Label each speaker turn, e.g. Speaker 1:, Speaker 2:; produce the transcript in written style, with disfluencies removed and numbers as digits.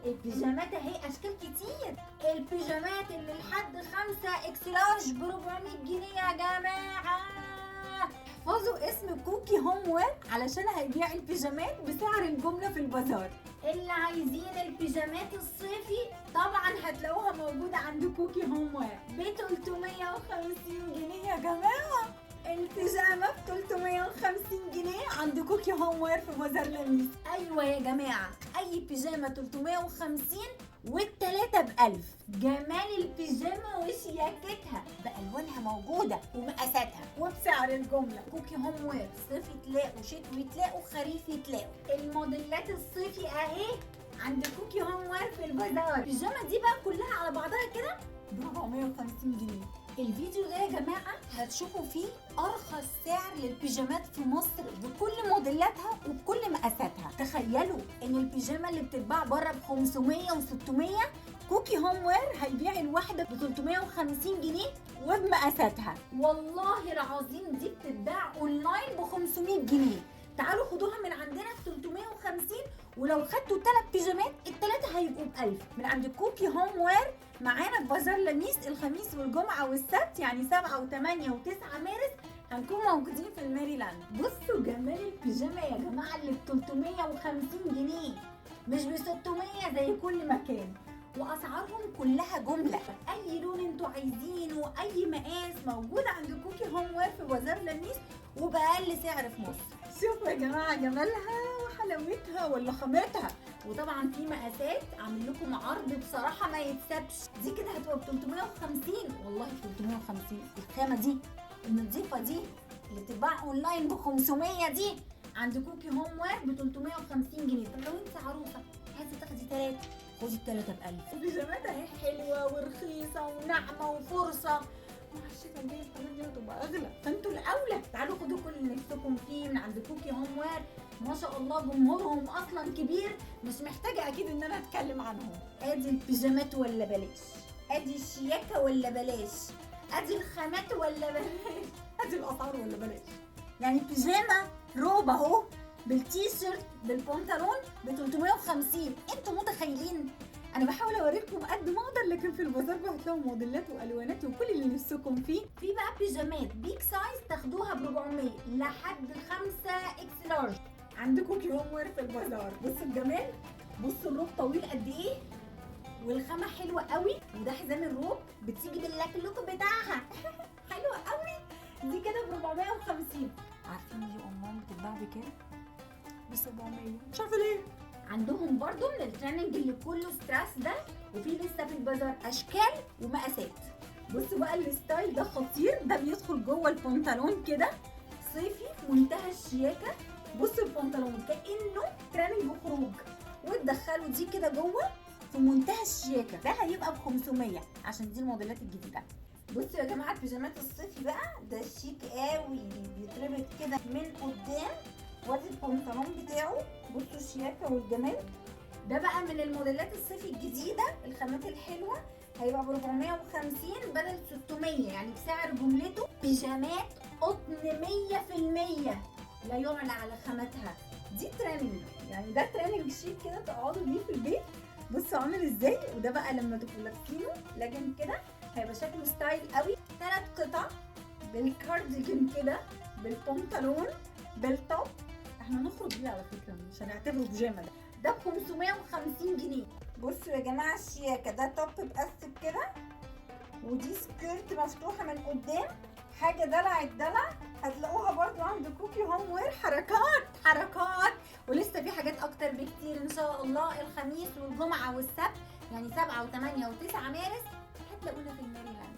Speaker 1: البيجامات اهي اشكال كتير. البيجامات اللي لحد 5 X large ب 400 جنيه يا جماعة. احفظوا اسم كوكي هوم وير علشان هيبيع البيجامات بسعر الجملة في البازار. اللي عايزين البيجامات الصيفي طبعا هتلاقوها موجودة عند كوكي هوم وير ب 350 جنيه يا جماعة. البيجامه ب 350 جنيه عند كوكي هوم وير في بازار لميس. ايوه يا جماعة، اي بيجامه 350 والتلاتة بألف. جمال البيجامة وشياكتها بألوانها موجودة ومقاساتها وبسعر الجملة. كوكي هوم وير صيفي تلاقوا، شتوي تلاقوا، خريفي تلاقوا. الموديلات الصيفي اهي عند كوكي هوم وير في البازار. البيجامة دي بقى كلها على بعضها كده ب 450 جنيه. الفيديو ده يا جماعة هتشوفوا فيه أرخص سعر للبيجامات في مصر بكل موديلاتها وبكل مقاساتها. تخيلوا إن البيجامة اللي بتتباع بره ب 500 و600، كوكي هوم وير هيبيع الواحدة ب 350 جنيه وبمقاساتها. والله العظيم دي بتتباع أونلاين ب 500 جنيه. تعالوا خدوها من عندنا ب 350، ولو خدتوا 3 بيجامات الثلاثة هيبقوا ب 1000 من عند كوكي هوم وير. معانا في بازار لميس الخميس والجمعة والسبت، يعني 7 و8 و9 مارس هنكون موجودين في الميريلاند. بصوا جمال البيجامه يا جماعة اللي ب 350 جنيه مش ب 600 زي كل مكان، واسعارهم كلها جملة. اي لون انتوا عايزينه، اي مقاس موجود عند كوكي هوم وير في بازار لميس وباقل سعر في مصر. شوفوا يا جماعة جمالها وحلاوتها ولا خامتها. وطبعا في مقاسات عامل لكم عرض بصراحة ما يتسابش. دي كده هتبقى ب 350، والله ب 350. الخامة دي النظيفة دي اللي بتتباع اونلاين ب 500 دي عند كوكي هوم وير ب 350 جنيه. طب لو انت عروسه عايزه تاخدي 3، خدي الثلاثة ب 1000. البيجامات اهي حلوة ورخيصه وناعمه وفرصه. مع الشتا الجاي الحاجات دي هتبقى اغلى، فانتوا الاولى تعالوا خدوا كل اللي نفسكم فيه من عند كوكي هوم وير. ما شاء الله جمهورهم اصلا كبير، مش محتاجه اكيد ان انا اتكلم عنهم. ادي البيجامات ولا بلاش، ادي الشياكه ولا بلاش، ادي الخامات ولا بلاش، ادي الاسعار ولا بلاش. يعني بيجامه روب اهو بالتيشيرت بالبنطلون ب 350. انتوا متخيلين؟ انا بحاول اوريكم قد ما اقدر، لكن في البازار بقى هتلاقوا موديلات والوانات وكل اللي نفسكم فيه. في بقى بيجامات big size تاخدوها ب 400 لحد 5 X large عند كوكي هوم وير في البازار. بصوا الجمال، بصوا الروب طويل قد ايه والخامه حلوة قوي، وده حزام الروب بتيجي باللكلوك بتاعها حلوة قوي. دي كده ب 450. عارفين دي اونلاين بتتباع بكام؟ ب 700، مش عارفه ليه. عندهم برضو من الترننج اللي كله ستراس ده، وفي لسه في البازار اشكال ومقاسات. بصوا بقى ال style ده خطير، ده بيدخل جوه البنطلون كده صيفي في منتهى الشياكه. بصوا البنطلون كانه ترننج خروج، وتدخلوا دي كده جوه في منتهى الشياكه. ده هيبقى ب 500 عشان دي الموديلات الجديدة. بصوا يا جماعة البيجامات الصيفي بقى ده شيك قوي، بيتربط كده من قدام وادي البنطلون بتاعه. بصوا الشياكه والجمال. ده بقى من الموديلات الصيفي الجديدة، الخامات الحلوة، هيبقى ب 450 بدل 600، يعني بسعر جملته. بيجامات قطن 100% لا يعلى على خامتها. دي ترننج، يعني ده ترننج شيك كده تقعدوا بيه في البيت. بصوا عامل ازاي. وده بقى لما تبقوا لابسينه لكن كده هيبقى شكله style قوي. 3 قطع بالكارديجان كده بالبنطلون بال top. احنا نخرج بيه على فكرة، مش هنعتبره بيجامه. ده ب 550 جنيه. بصوا يا جماعة الشياكه، ده top باستك كده، ودي skirt مفتوحة من قدام، حاجة دلع الدلع. هتلاقوها برضو عند كوكي هوم وير. حركات حركات، ولسه في حاجات اكتر بكتير ان شاء الله. الخميس والجمعة والسبت، يعني 7 و8 و9 مارس هتلاقونا في الميريلاند.